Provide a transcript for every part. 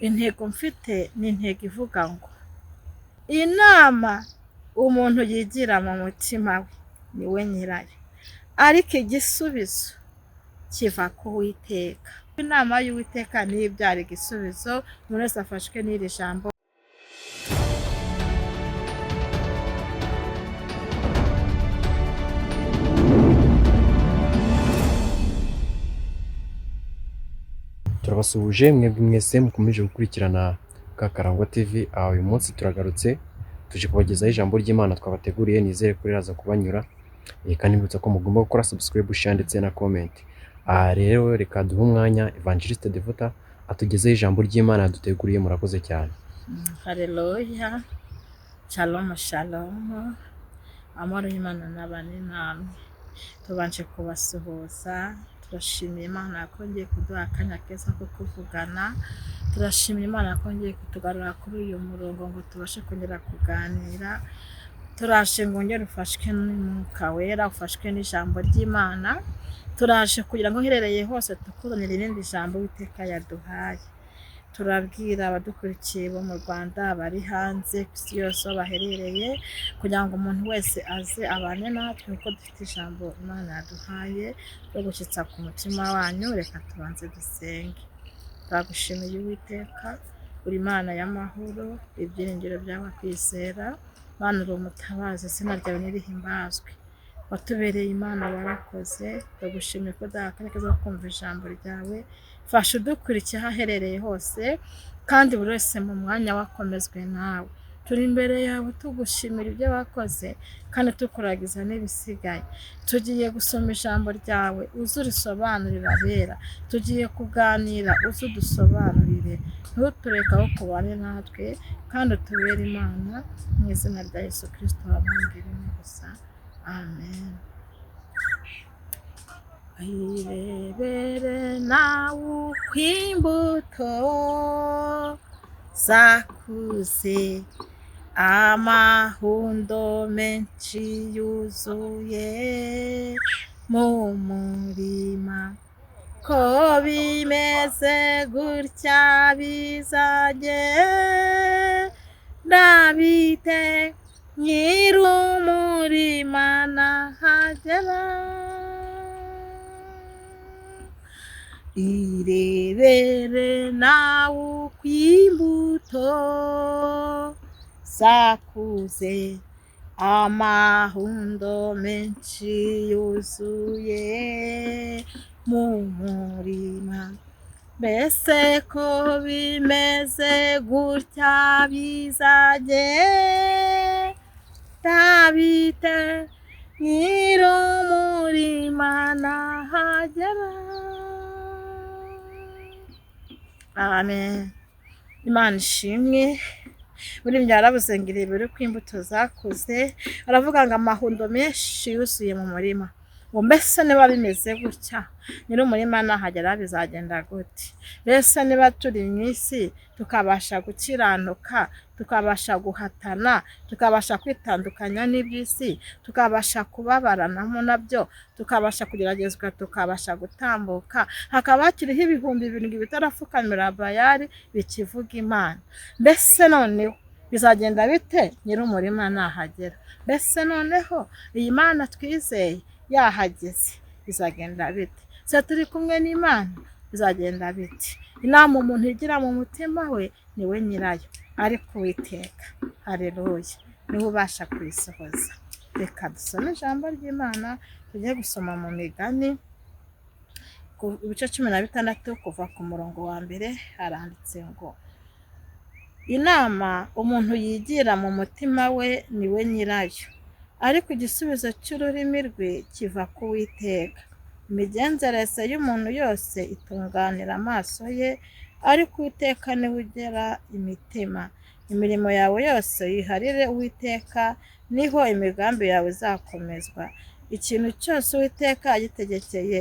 Intego mfite ni intego ivuga ngo inama umuntu yigira mu mutima we ni we nyirayo, ariko igisubizo kiva ku Uwiteka. Inama y'Uwiteka niyo ibyara igisubizo, umuntu wese afashwe n'iri jambo. Turabasuhuje mwebwe mwese mukomeje gukurikirana Kakarangwa TV. Aha uyu munsi turagarutse tuje kubagezaho ijambo ry'Imana twabateguriye, nizere ko riraza kubanyura. Kandi mbibutsa ko mugomba gukora subscribe, share ndetse na comment. Aha rero reka duhe umwanya Evangeliste Devota atugezeho ijambo ry'Imana yaduteguriye, murakoze cyane. Haleluya, shalom shalom, amahoro y'Imana n'abane namwe. Tubanje kubasuhuza, turashimira Imana ko ngiye kuduha akanya keza ko kuvugana, turashimira Imana ko ngiye kutugarura kuri uyu murongo ngo tubashe kongera kuganira. Turaje ngo wongere ufashwe n'Umwuka Wera, ufashwe n'ijambo ry'Imana. Turaje kugira ngo uherereye hose tukuzanire irindi jambo Uwiteka yaduhaye. Turabwira abadukurikiye bo mu Rwanda, abari hanze, ku isi yose aho baherereye, kugira ngo umuntu wese aze abane natwe kuko dufite ijambo Imana yaduhaye ryo gushyitsa ku mutima wanyu. Reka tubanze dusenge. Turagushimiye Uwiteka, uri Imana y'amahoro, ibyiringiro by'abakwizera. Mana uri umutabazi, izina ryawe nirihimbazwe. Watubereye Imana warakoze, turagushimiye ko uduha akanya keza ko kumva ijambo ryawe. Fasha udukurikiye aho aherereye hose, kandi buri wese mu mwanya we akomezwe nawe. Turi imbere yawe tugushimira ibyo wakoze kandi tukuragiza n'ibisigaye. Tugiye gusoma ijambo ryawe uze urisobanurire abera, tugiye kuganira uze udusobanurire, ntutureke aho kubane natwe kandi utubere Imana, mu izina rya Yesu Kristo wabambwe rimwe gusa, amen. Irebere nawe uko imbuto zakuze, amahundo menshi yuzuye mu murima, ko bimeze gutya bizagenda bite nyir'umurima nahagera? Irebere nawe uko imbuto zakuze, amahundo menshi yuzuye mu murima, mbese ko bimeze gutya bizagenda bite nyir'umurima nahagera? Amen. Imana ishimwe. Muri ibyo yaravuze ngo irebere uko imbuto zakuze, aravuga ngo amahundo menshi yuzuye mu murima. Ngo mbese niba bimeze gutya, nyir'umurima nahagera bizagenda gute? Mbese niba turi mu isi tukabasha gukiranuka, tukabasha guhatana, tukabasha kwitandukanya n'iby'isi, tukabasha kubabaranamo nabyo, tukabasha kugeragezwa, tukabasha gutambuka, hakaba hakiriho 7000 bitarapfukamira Bayali bikivuga Imana. Mbese noneho bizagenda bite nyir'umurima nahagera? Mbese noneho iyi Mana twizeye yahageze bizagenda bite? Se turi kumwe n'Imana bizagenda bite? Inama umuntu igira mu mutima we ni we nyirayo, ariko Uwiteka, haleluya, niwe ubasha kuyisohoza. Reka dusome ijambo ry'Imana, tujye gusoma mu migani ibice 16 kuva ku murongo wa mbere, haranditse ngo inama umuntu yigira mu mutima we ni we nyirayo, ariko igisubizo cy'ururimi rwe kiva ku Uwiteka. Imigenzereze y'umuntu yose itunganira amaso ye, ariko Uwiteka niwe ugera imitima. Imirimo yawe yose uyiharire Uwiteka, niho imigambi yawe izakomezwa. Ikintu cyose Uwiteka agitegekeye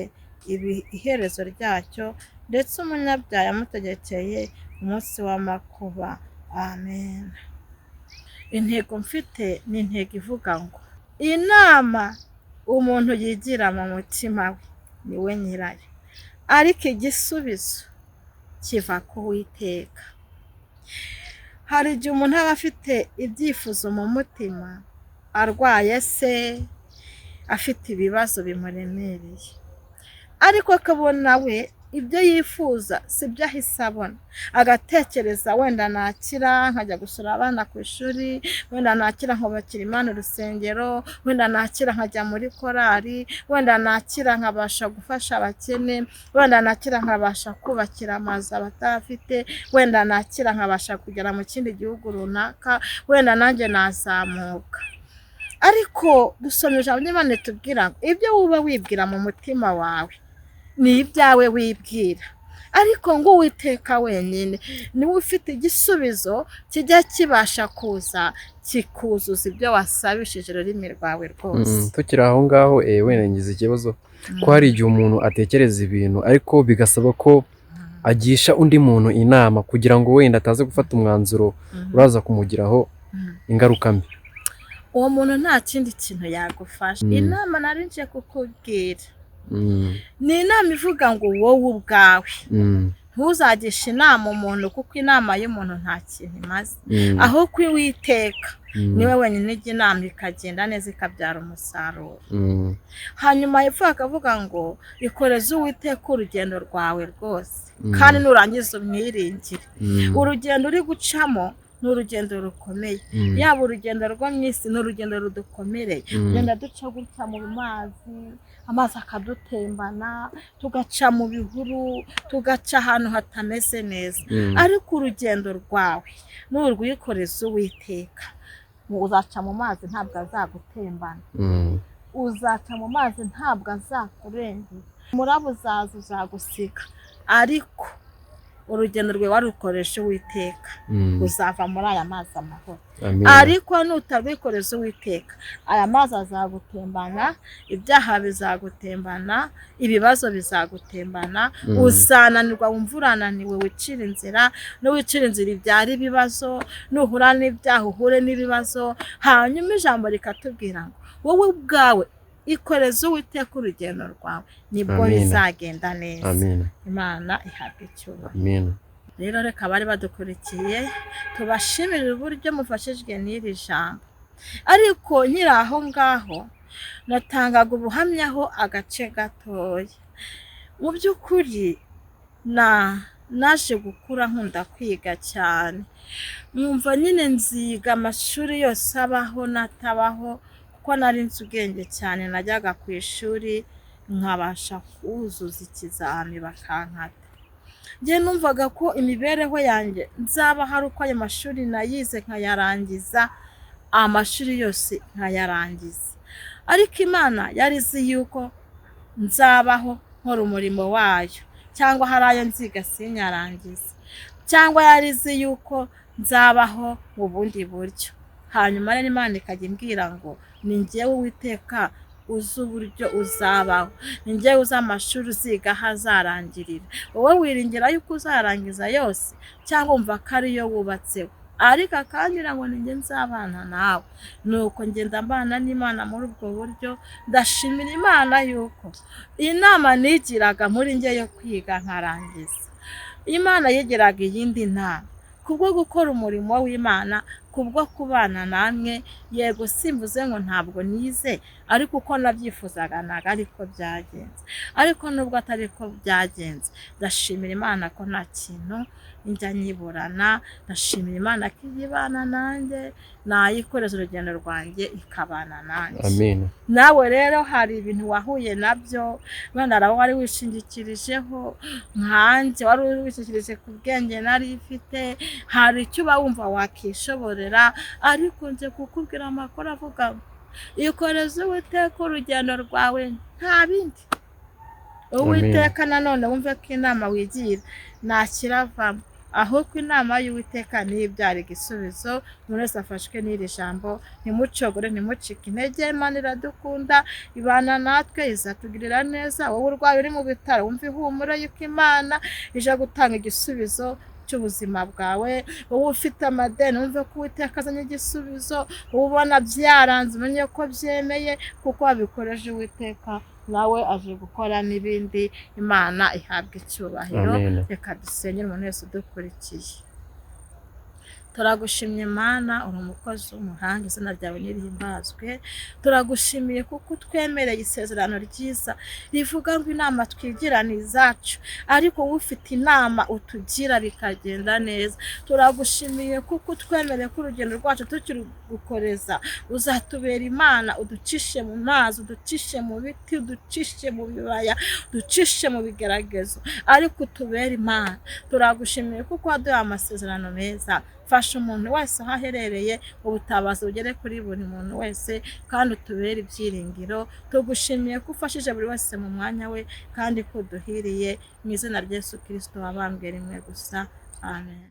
iherezo ryacyo, ndetse umunyabyaha yamutegekeye umunsi w'amakuba. Amen. Intego mfite ni intego ivuga ngo inama umuntu yigira mu mutima we ni we nyirayo, ariko igisubizo kiva ku Uwiteka. Hari igihe umuntu aba afite ibyifuzo mu mutima, arwaye se, afite ibibazo bimuremereye, ariko akabona we ibyo yifuza si byo ahise abona, agatekereza wenda nakira nkajya gusura abana ku ishuri, wenda nakira nkubakira Imana urusengero, wenda nakira nkajya muri korali, wenda nakira nkabasha gufasha abakene, wenda nakira nkabasha kubakira amazu abatayafite, wenda nakira nkabasha kugera mu kindi gihugu runaka, wenda nanjye nazamuka. Ariko dusoma ijambo ry'Imana ritubwira ngo ibyo wuba wibwira mu mutima wawe ni ibyawe wibwira, ariko ngo Uwiteka wenyine niwe ufite igisubizo kijya kibasha kuza kikuzuza ibyo wasabishije ururimi rwawe rwose. Tukiri aho ngaho, wenda ngize ikibazo ko hari igihe umuntu atekereza ibintu ariko bigasaba ko agisha undi muntu inama kugira ngo wenda ataza gufata umwanzuro uraza kumugiraho ingaruka mbi. Uwo muntu nta kindi kintu yagufasha. Inama nari nje kukubwira ni inama ivuga ngo wowe ubwawe ntuzagishe inama umuntu, kuko inama y'umuntu nta kintu imaze, ahubwo Uwiteka niwe wenyine ujya inama ikagenda neza ikabyara umusaruro. Hanyuma hepfo hakavuga ngo ikoreze Uwiteka urugendo rwawe rwose, kandi nurangiza umwiringire. Urugendo uri gucamo ni urugendo rukomeye, yaba urugendo rwo mu isi ni urugendo rudukomereye, tugenda duca gutya mu mazi, amazi akadutembana, tugaca mu bihuru, tugaca ahantu hatameze neza, ariko urugendo rwawe nurwikoreza Uwiteka, uzaca mu mazi ntabwo azagutembana, uzaca mu mazi ntabwo azakurengera, umuraba uzaza uzagusiga, ariko urugendo rwawe warukoresha Uwiteka, uzava muri aya mazi amahoro. Ariko nutarwikoreza Uwiteka, aya mazi azagutembana, ibyaha bizagutembana, ibibazo bizagutembana, uzananirwa wumva urananiwe, wicira inzira, n'uwicira inzira ibyara ibibazo, nuhura n'ibyaha uhure n'ibibazo. Hanyuma ijambo rikatubwira ngo wowe ubwawe ikoreze Uwiteka urugendo rwawe, nibwo bizagenda neza. Imana ihabwa icyubahiro. Rero reka abari badukurikiye tubashimire uburyo mufashijwe n'iri jambo. Ariko nkiri aho ngaho natangaga ubuhamyaho agace gatoya. Mu by'ukuri naje gukura nkunda kwiga cyane, nkumva nyine nziga amashuri yose abaho n'atabaho, kuko nari nzi ubwenge cyane. Najyaga ku ishuri nkabasha kuzuza ikizami bakankata. Njye numvaga ko imibereho yanjye nzaba hari uko ayo mashuri nayize nkayarangiza, amashuri yose nkayarangiza. Ariko Imana yari izi yuko nzabaho nkora umurimo wayo, cyangwa hari ayo nziga sinyarangize, cyangwa yari izi yuko nzabaho mu bundi buryo. Hanyuma rero Imana ikajya imbwira ngo ni njyewe Uwiteka uzi uburyo uzabaho, ni njyewe uzi amashuri uziga aho azarangirira. Wowe wiringira yuko uzarangiza yose, cyangwa wumva ko ariyo wubatseho, ariko akambwira ngo ni njye nzabana nawe. Nuko ngenda mbana n'Imana muri ubwo buryo. Ndashimira Imana yuko inama nigiraga muri njye yo kwiga nkarangiza, Imana yigiraga iyindi nama kubwo gukora umurimo w'Imana, kubwo kubana namwe. Yego simvuze ngo ntabwo nize, ariko uko nabyifuzaga ntabwo ariko byagenze. Ariko nubwo atari ko byagenze, ndashimira Imana ko nta kintu njya nyiburana, ndashimira Imana ko ijya ibana nanjye, nayikoreza urugendo rwanjye ikabana nanjye. Nawe rero hari ibintu wahuye nabyo, wenda hari aho wari wishingikirijeho nkanjye, wari wishingikirije ku bwenge nari mfite, hari icyo uba wumva wakishoborera, ariko nje kukubwira amakuru avuga ngo ikoreze Uwiteka urugendo rwawe, nta bindi. Uwiteka nanone wumve ko inama wigira ntakiravamo, ahubwo inama y'Uwiteka niyo ibyara igisubizo. Umuntu wese afashwe n'iri jambo, ntimucogore, ntimucike intege. Imana iradukunda, ibana natwe, izatugirira neza. Wowe urwaye uri mu bitaro, wumve ihumure y'uko Imana ije gutanga igisubizo cy'ubuzima bwawe. Wowe ufite amadeni, wumve ko Uwiteka azanye igisubizo. Wowe ubona byaranze, umenye ko byemeye, kuko wabikoreje Uwiteka, nawe aje gukora n'ibindi. Imana ihabwa icyubahiro. Reka dusenyere umuntu wese udukurikiye. Turagushimye Mana, uri umukozi w'umuhanga, izina ryawe nirihimbazwe. Turagushimiye kuko utwemereye isezerano ryiza rivuga ngo inama twigira ni izacu, ariko wowe ufite inama utugira bikagenda neza. Turagushimiye kuko utwemereye ko urugendo rwacu tukirugukoreza uzatubera Imana, uducishe mu mazi, uducishe mu biti, uducishe mu bibaya, uducishe mu bigeragezo, ariko utubere Imana. Turagushimiye kuko waduhaye amasezerano meza. Fasha umuntu wese aho aherereye, ubutabazi bugere kuri buri muntu wese, kandi utubere ibyiringiro. Tugushimiye ko ufashije buri wese mu mwanya we, kandi ko uduhiriye mu izina rya Yesu Kristo wabambwe rimwe gusa. Amen.